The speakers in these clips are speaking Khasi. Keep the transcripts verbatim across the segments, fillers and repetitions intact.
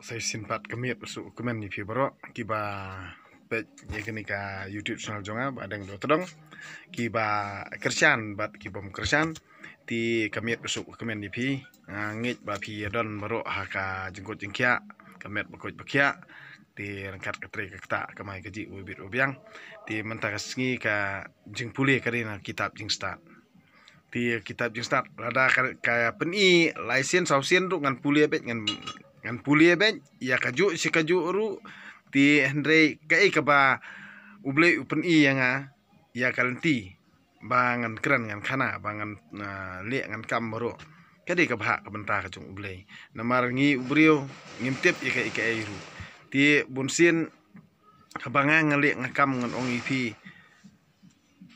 Sa shisien pat ka miet ba suk ka kmen ïa phi baroh kiba peit ïa kane ka YouTube channel jong nga Bah Deng Dohtdong, kiba kyrshan bad ki bym kyrshan. Te ka miet ba suk ka kmen ïa phi, ah, ngeit ba phi ïa don baroh ha ka jingkut jingkhiah, ka met ba koit ba khiah. Te ryngkat ka trei ka ktah, ka mai ka jih, u bit u biang. Te mynta ka sngi ka jingpule ka dei na kitab jingstad. Te kitab jingstad, lada ka, ka pyni lai sien saw sien ruh ngan pule beit, ngan, ngan pule beit ïa kajuh shi kajuh ruh. Te hynrei kaei kaba U Blei u pyni ïa nga, ïa ka lynti ba ngan kren ngan khana, ba ngan, ah, leh ngan kam baroh, ka dei ka bhah ka bynta ka jong U Blei. Namar ngi u briew ngim tip ïa kaei kaei ruh. Te bunsien haba nga nga leh nga kam ngan ong ïa phi,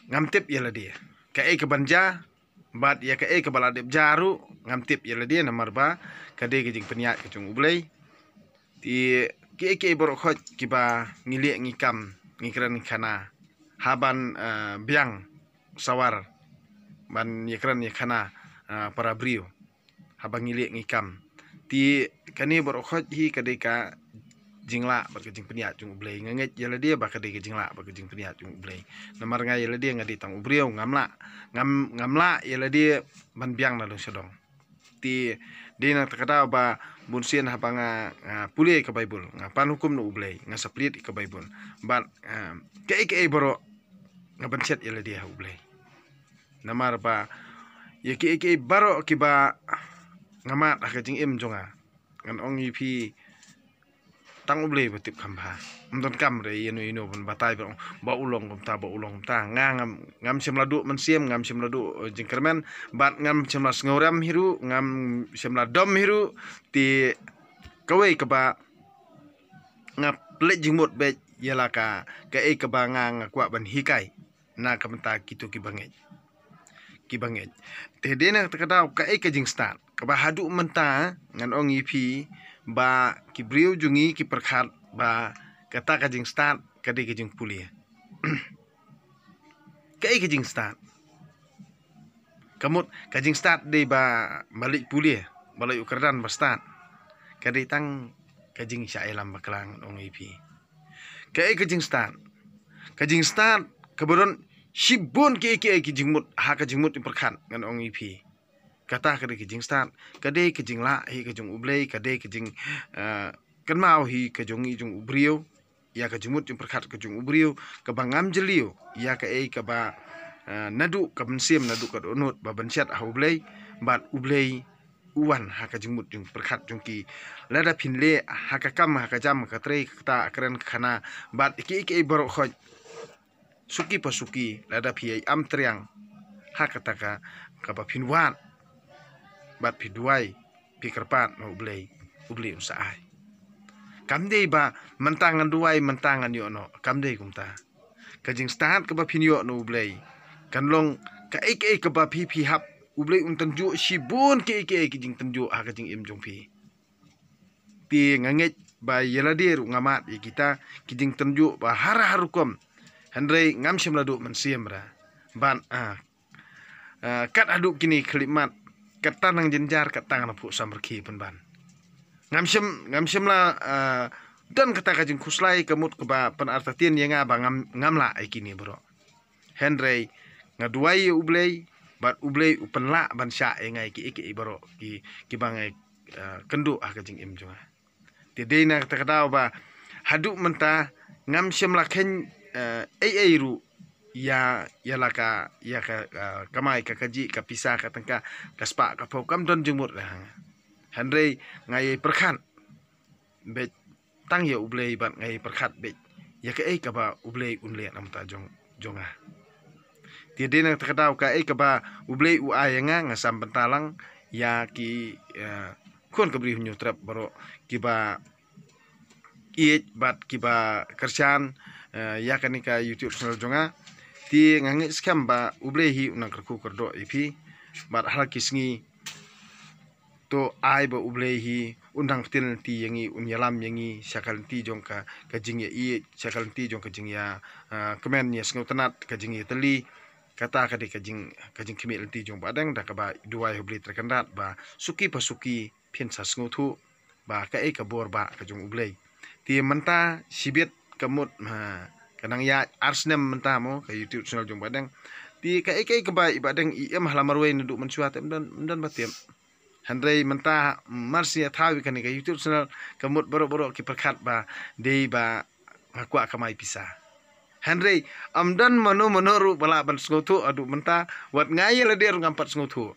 ngam tip ïa lade kaei kaban jia, bad ïa kaei kaba la dep jia ruh ngam tip ïa lade, namar ba ka dei ka jingpynïaid ka jong U Blei. Te kiei kiei baroh khoit kiba ngi leh ngi kam, ngi kren ngi khana, haban, eh, biang sawar ban ïa kren ïa khana, eh, para briew haba ngi leh ngi kam. Te kane baroh khoit hi ka dei ka jinglah bad ka jingpynïaid jong U Blei. Nga ngeit ïa lade ba ka dei ka jinglah bad ka jingpynïaid jong U Blei. Namar nga ïa lade nga dei tang u briew, ngam lah, ngam, ngam lah ïa lade ban biang na dong sha dong. Te dei na kata ka daw ba bunsien haba nga, nga pule ka Baibl, nga pan hukum na U Blei, nga sa plie ka Baibl. Bad, ah, kaei kaei baroh nga pynshet ïa lade ha U Blei. Namar ba ïa kiei kiei baroh kiba nga mad ha ka jingim jong nga, ngan ong ïa phi, tang U Blei ba tip kham bha. Ym don kam re ïano ïano ban batai ba ong ba u long kumta, ba u long kumta. Nga ngam, ngam shym la duh mynsiem, ngam shym la duh, eh, jingkyrmen, bad ngam shym la sngewrem hi ruh, ngam shym la dom hi ruh. Te kawei kaba nga pynleit jingmut beit ïa la ka, kaei kaba nga, nga kwah ban hikai na ka bynta kito kiba ngeit, kiba ngeit. Te dei na kata ka daw kaei ka jingstad kaba haduh mynta ngan ong ïa phi ba ki briew jong ngi ki pyrkhat ba kata ka jingstad ka dei ka jingpule. Kaei ka jingstad? Ka mut ka jingstad dei ba, ba leit pule, ba leit u kyrdan ba stad. Ka dei tang ka jingshah ïalam bakla, ngan ong ïa phi. Kaei ka jingstad? Ka jingstad kaba don shibun kiei kiei ki jingmut ha ka jingmut jingpyrkhat, ngan ong ïa phi. Kata ka dei ka jingstad, ka dei ka jinglah hi ka jong U Blei, ka dei ka jing, eh, kynmaw hi ka jong ngi jong u briew ïa ka jingmut jingpyrkhat ka jong u briew, kaba ngam jylliew ïa kaei kaba, eh, naduh ka mynsiem, naduh ka dohnud ba pynshet ha U Blei, bad U Blei u wan ha ka jingmut jingpyrkhat jong ki. Lada phin leh ha ka kam, ha ka jam, ha ka trei, ha ka ktah, ha ka kren, ha ka khana, bad kiei kiei baroh khoit, suki pa suki, lada phi ïai am triang ha kata ka, kaba phin wad, bad phi duwai, phi kyrpad na U Blei, U Blei un sa ai. Kam dei ba mynta ngan duwai, mynta ngan ïoh noh, kam dei kumta. Ka jingstad kaba phin ïoh na U Blei kan long kaei kaei kaba phi, phi hap, U Blei un tynjuh shibun kiei kiei ki jingtynjuh ha ka jingim jong phi. Te nga ngeit ba ïa lade ruh nga mad ïa kita ki jingtynjuh ba har har rukom. Hynrei ngam shym la duh mynsiem ra. Bad, ah, ah, kat haduh kine khyllipmat, katta nang jynjar, katta nang phuh samrkhie pynban. Ngam shym, ngam shym la, ah, don kata ka jingkhuslai, ka mut kaba pynartatien ïa nga ba ngam, ngam lah ïa kine baroh. Hynrei nga duwai ïa U Blei, bad U Blei u pynlah ban shah ïa nga ïa kiei kiei baroh ki, kiba nga, ah, kynduh ha ka jingim jong nga. Te dei na kata ka daw ba haduh mynta ngam shym la kheiñ, eh, ei ei ruh ïa, ïa la ka, ïa ka, eh, kamai ka kajih, ka pisa, ka tyngka, ka spah ka phew, kam don jingmut re ha nga. Hynrei nga ïai pyrkhat beit tang ïa U Blei, bad nga ïai pyrkhat beit ïa kaei kaba U Blei un leh na bynta jong, jong nga. Te dei na kata ka daw kaei kaba U Blei u ai ïa nga, nga sam bynta lang ïa ki, eh, khun ka Bri Hynñiewtrep baroh kiba ïeit bad kiba kyrshan, eh, ïa kane ka YouTube channel jong nga. Te nga ngeit skhem ba U Blei hi un nang kyrkhu kyrdoh ïa phi, bad ha la ki sngi to ai ba U Blei hi un nang pynlynti ïa ngi, un ïalam ïa ngi sha ka lynti jong ka, ka jingïaieit, sha ka lynti jong ka jingïa, ah, kmen ïa sngewtynnat, ka jingïatylli. Kata ka dei ka jing, ka jingkhmih lynti jong Bah Deng, da kaba duwai ha U Blei Trai Kynrad ba suki pa suki phin sa sngewthuh ba kaei ka bor ba ka jong U Blei. Te mynta shibit ka mut, ha, ka nang ïaid ar snem mynta mo ka YouTube channel jong Bah Deng. Te kaei kaei kaba i Bah Deng i im ha la marwei naduh mynshuwa te ym don, ym don ba tip. Hynrei mynta mar shu ïa thaw ïa kane ka YouTube channel ka mut baroh baroh ki pyrkhat ba dei ba nga kwah kamai pisa. Hynrei ym don mano mano ruh ba lah ban sngewthuh haduh mynta, wat nga ïa lade ruh ngam pat sngewthuh.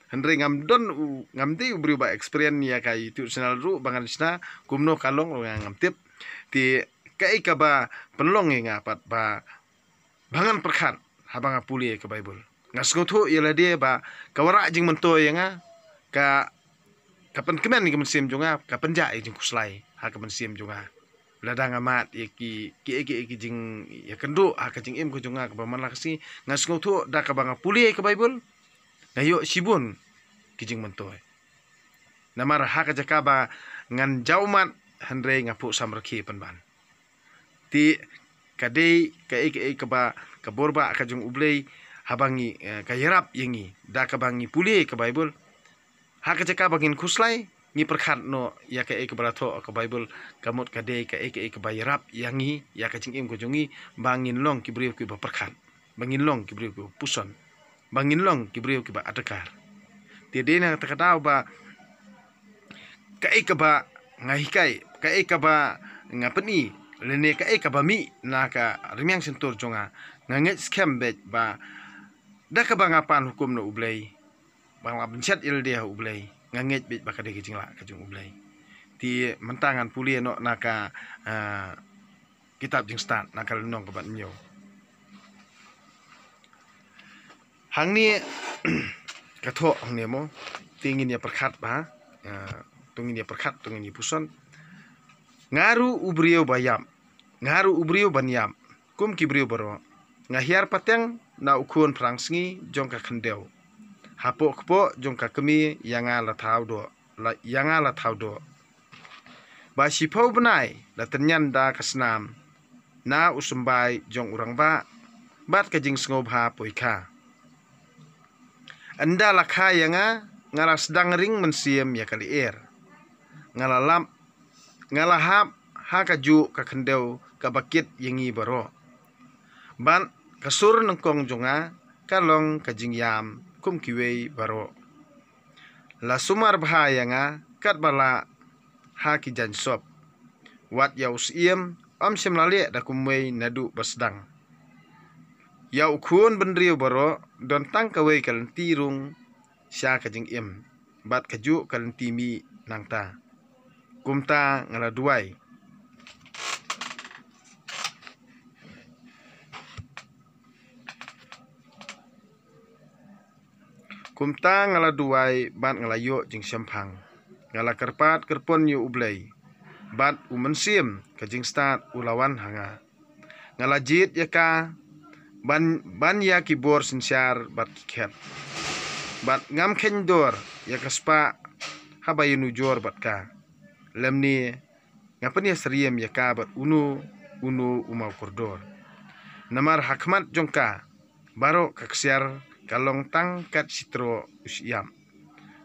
Hynrei ngam don u, ngam dei u briew ba experience ïa ka YouTube channel ruh ba ngan shna kumno ka long ruh nga ngam tip. Te kaei kaba pynlong ïa nga pat ba ba ngan pyrkhat haba nga pule ka Baibl. Nga sngewthuh ïa lade ba ka wanrah jingmyntoi ïa nga, ka, ka pynkmen ïa ka mynsiem jong nga, ka pynjah ïa ka jingkhuslai ha ka mynsiem jong nga. Lada nga mad ïa ki, ki, ki, ki jingïakynduh ha ka jingim ka jong nga kaba man la ka sngi, nga sngewthuh da kaba nga pule ka Baibl, nga ïoh shibun ki jingmyntoi. Namar ha ka jaka ba ngan jaw mad hynrei nga phuh samrkhie pynban. Te ka dei kaei kaei kaba ka bor ba ka jong U Blei haba ngi, eh, ka ïarap ïa ngi da kaba ngi pule ka Baibl. Ha ka jaka ba ngin khuslai ngi pyrkhat noh ïa kaei kaba la thoh ka Baibl, ka mut ka dei kaei kaei kaba ïarap ïa ngi, ïa ka jingim ka jong ngi, ba ngin long ki briew kiba pyrkhat, ba ngin long ki briew kiba puson, ba ngin long ki briew kiba adkar. Te dei na kata ka daw ba kaei kaba nga hikai, kaei kaba nga pyni, lane kaei kaba mih na ka rmiang shyntur jong nga, nga ngeit skhem beit ba da kaba nga pan hukum na U Blei, ba nga la pynshet ïa lade ha U Blei, nga ngeit beit ba ka dei ka jinglah ka jong U Blei. Te mynta ngan pule noh na ka, ah, kitab Jingstad na ka lynnong kaba hynñiew. Hangne ka thoh hangne mo, te ngin ïa pyrkhat ba, ah, to ngin ïa pyrkhat, to ngin ïa puson. Nga ruh u briew ba ïap, nga ruh u briew ban ïap kum ki briew baroh. Nga hiar pateng na u khun phrangsngi jong ka khyndew. Hapoh kpoh jong ka kmie ïa nga la thaw doh, la, ïa nga la thaw doh. Ba shiphew bnai la tynñian da ka snam na u symbai jong u rangbah bad ka jingsngewbha poikha. Ynda la kha ïa nga, nga la sdang ring mynsiem ïa ka lyer. Nga la lap, nga la hap ha kajuh ka khyndew kaba kit ïa ngi baroh. Bad ka sur nyngkong jong nga ka long ka jingïam kum kiwei baroh. La sumar bha ïa nga katba lah ha ki jaiñ sop. Wat ïa u syiem ym shym la leh da kumwei naduh ba sdang. Ïa u khun bynriew baroh don tang kawei ka lynti rung sha ka jingim bad kajuh ka lynti mih nangta. Kumta nga la duwai. Kumta nga la duwai bad nga la ïoh jingshemphang. Nga la kyrpad kyrpon ïa U Blei bad u Mynsiem ka jingstad u la wan ha nga. Nga la jied ïa ka ban, ban ïa ki bor synshar bad ki khet. Bad ngam kheiñ dor ïa ka spah haba ïanujor bad ka. Lymne nga pynïasyriem ïa ka bad uno uno u mawkordor. Namar ha khmat jong ka baroh ka ksiar ka long tang kat shi troh u shyiap.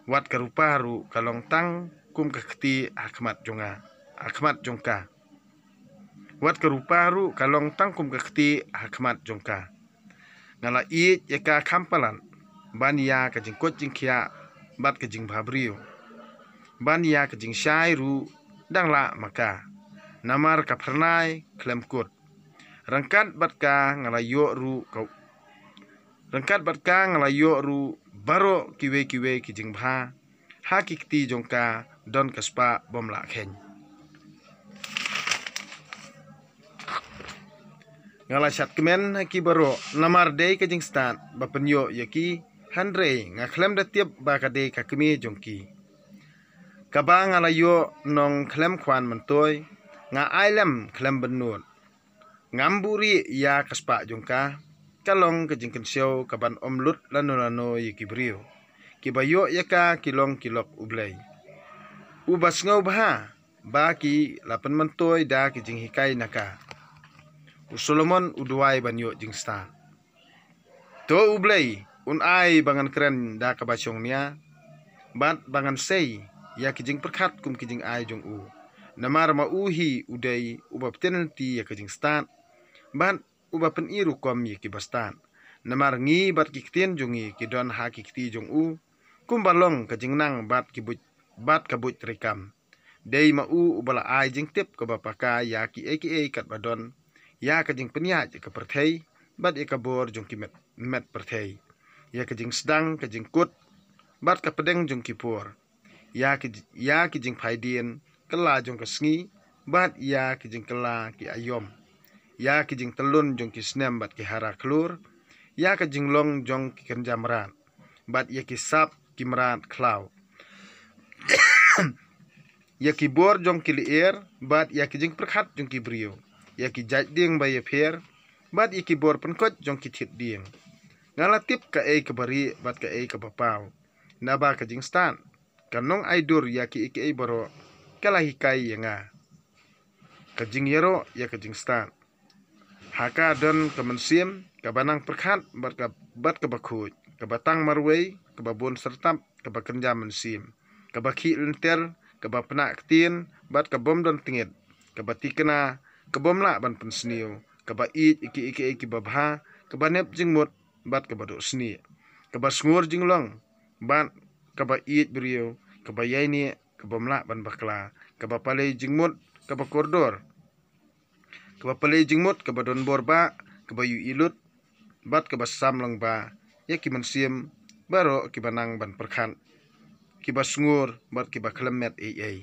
Wat ka rupa ruh ka long tang kum ka kti ha khmat jong nga, ha khmat jong ka. Wat ka rupa ruh ka long tang kum ka kti ha khmat jong ka. Nga la ïeit ïa ka kham palat ban ïa ka jingkoit jingkhiah bad ka jingbhabriew, ban ïa ka jingshai ruh dang lah ma ka. Namar ka phyrnai khlem kut. Ryngkat bad ka nga la ïoh ruh ka, ryngkat bad ka nga la ïoh ruh baroh kiwei kiwei ki jingbha. Ha ki kti jong ka don ka spah bym lah kheiñ. Nga la shad kmen ha ki baroh namar dei ka jingstad ba pynïoh ïa ki, hynrei nga khlem da tip ba ka dei ka kmie jong ki. Kaba nga la ïoh nong khlem khwan myntoi, nga ai lem khlem bynnud. Ngam buhrieh ïa ka spah jong ka, ka long ka jingkynshew kaban ym lut lano lano ïa ki briew. Kiba ïoh ïa ka ki long ki lok U Blei. Uba sngewbha ba ki la pynmyntoi da ki jinghikai na ka. U Solomon u duwai ban ïoh jingstad. To U Blei un ai ba ngan kren da kaba shongnia bad ba ngan sei ïa ki jingpyrkhat kum ki jingai jong u. Namar ma u hi u dei uba pynlynti ïa ka jingstad, bad uba pyni rukom ïa ki bastad. Namar ngi bad ki ktien jong ngi ki don ha ki kti jong u, kumba long ka jingnang bad ki buit, bad ka buit treikam. Dei ma u uba la ai jingtip kaba paka ïa kiei kiei katba don, ïa ka jingpynïaid ïa ka pyrthei, bad ïa ka bor jong ki met, met pyrthei, ïa ka jingsdang ka jingkut, bad ka pdeng jong ki por, ïa ki, ïa ki jingphaidien kylla jong ka sngi, bad ïa ki jingkylla ki aïom, ïa ki jingtyllun jong ki snem bad ki hara khlur, ïa ka jinglong jong ki kynja mrad, bad ïa ki sap ki mrad khlaw, ïa ki bor jong ki lyer, bad ïa ki jingpyrkhat jong ki briew, ïa ki jait dieng ba ïapher, bad ïa ki bor pynkoit jong ki thied dieng. Nga la tip kaei kaba rieh bad kaei kaba paw, naba ka jingstad, ka nongai dur ïa kiei kiei baroh, ka la hikai ïa nga ka jingïaroh ïa ka jingstad. Ha ka don ka mynsiem kaba nang pyrkhat bad ka, bad kaba khuid, kaba tang marwei, kaba bun syrtap, kaba kynja mynsiem, kaba khih lynter, kaba pnah ktien, bad ka bym don tngit, kaba tikna, ka bym lah ban pynsniew, kaba ïeit ïa kiei kiei kiba bha, kaba nep jingmut, bad kaba duh snieh, kaba sngur jinglong, bad kaba ïeit briew, kaba ïaineh, ka bym lah ban bakla, kaba pale jingmut, kaba kordor, kaba pale jingmut, kaba don bor bah, kaba ïohi lut, bad kaba sam lyngba ïa ki mynsiem baroh kiba nang ban pyrkhat, kiba sngur bad kiba khlem met ei ei.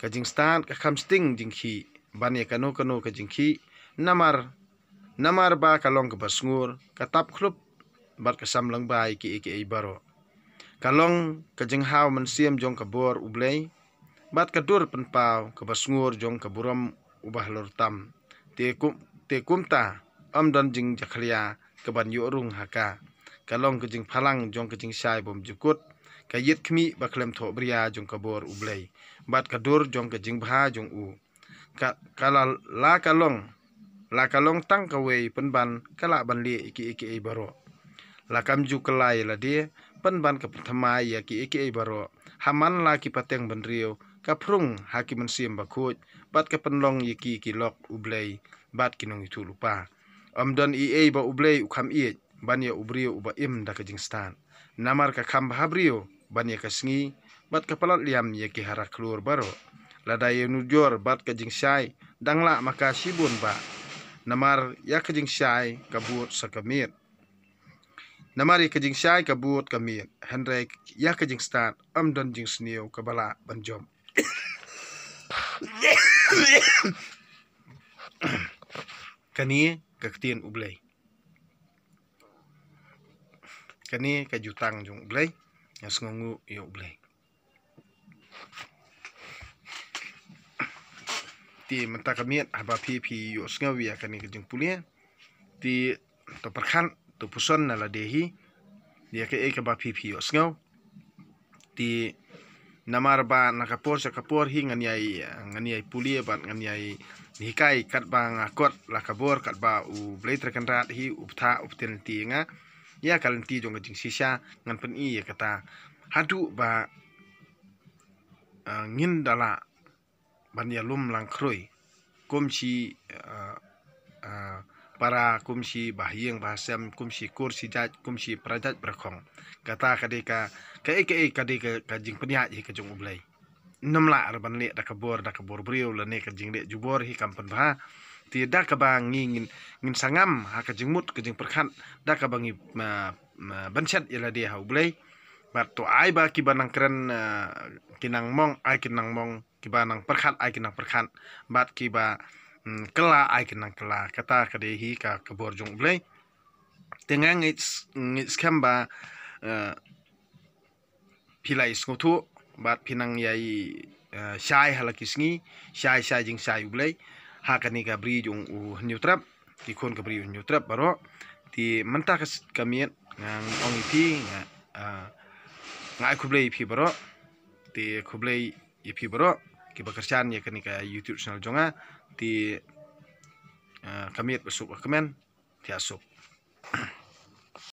Ka jingstad ka kham sting jingkhih ban ïa kano kano ka jingkhih, namar, namar ba ka long kaba sngur, ka tap khlup, bad ka sam lyngba ïa kiei kiei baroh. Ka long ka jinghaw mynsiem jong ka bor U Blei, bad ka dur pynpaw kaba sngur jong ka burom uba halor tam. Te kum, te kumta, ym don jingjakhlia kaban ïoh rung ha ka. Ka long ka jingphalang jong ka jingshai bymjukut, ka ïit khmih ba khlem thohbria jong ka bor U Blei, bad ka dur jong ka jingbha jong u. Ka, ka la, la ka long, la ka long tang kawei pynban ka lah ban leh ïa kiei kiei baroh. La kam ju kylla ïa lade pynban ka pynthymmai ïa kiei kiei baroh. Ha man la ki pateng bynriew, ka phrung ha ki mynsiem bakhuid, bad ka pynlong ïa ki ki lok U Blei bad ki nongïathuhlypa. Ym don ei ei ba U Blei u kham ïeit ban ïa u briew uba im da ka jingstad. Namar ka kham bha briew ban ïa ka sngi, bad ka palat liam ïa ki hara khlur baroh. Lada ïa nujor bad ka jingshai, dang lah ma ka shibun bah. Namar ïa ka jingshai ka bud sa ka miet. Namar ïa ka jingshai ka bud ka miet, hynrei ïa ka jingstad ym don jingsniew kaba lah ban jop. Kane ka ktien U Blei. Kane ka jutang jong U Blei. Nga sngewnguh ïa U Blei. Te mynta ka miet haba phi, phi ïohsngew ïa kane ka jingpule, te to pyrkhat, to puson na lade hi ïa kaei kaba phi, phi ïohsngew. Te namar ba na ka por sha ka por hi ngan ïai, ngan ïai pule bad ngan ïai hikai katba nga kot la ka bor, katba U Blei Trai Kynrad hi u bthah, u pynlynti ïa nga ïa ka lynti jong ka jingshisha, ngan pyni ïa kata. Haduh ba, ah, ngin da lah ban ïalum lang khrui kum shi, ah, ah, para, kum shi bahaïing bahasem, kum shi kur shi jait, kum shi para jait para khong. Kata ka dei ka, kaei kaei ka dei ka, ka jingpynïaid hi ka jong U Blei. Ym lah ruh ban leh da ka bor, da ka bor briew lane ka jingleh jubor hi kam pynbha. Te da kaba ngi ngin, ngin sa ngam ha ka jingmut ka jingpyrkhat, da kaba ngi, ma, ma, ban shet ïa lade ha U Blei. Bad to ai ba kiba nang kren, ah, ki nang mong, ai ki nang mong, kiba nang pyrkhat, ai ki nang pyrkhat, bad kiba, mm, kylla, ai ki nang kylla. Kata ka dei hi ka, ka bor jong U Blei. Te nga ngeit, ngeit skhem ba, eh, phi la ïasngewthuh bad phi nang ïai, eh, shai ha la ki sngi, shai, shai jingshai U Blei ha kane ka bri jong U Hynñiewtrep, ki khun ka bri U Hynñiewtrep baroh. Te mynta ka s-, ka miet nga ong ïa phi, nga, eh, nga ai khublei ïa phi baroh. Te khublei ïa phi baroh kiba kyrshan ïa kane ka YouTube channel jong nga. Te, eh, ka miet ba suk ka kmen, thiah suk.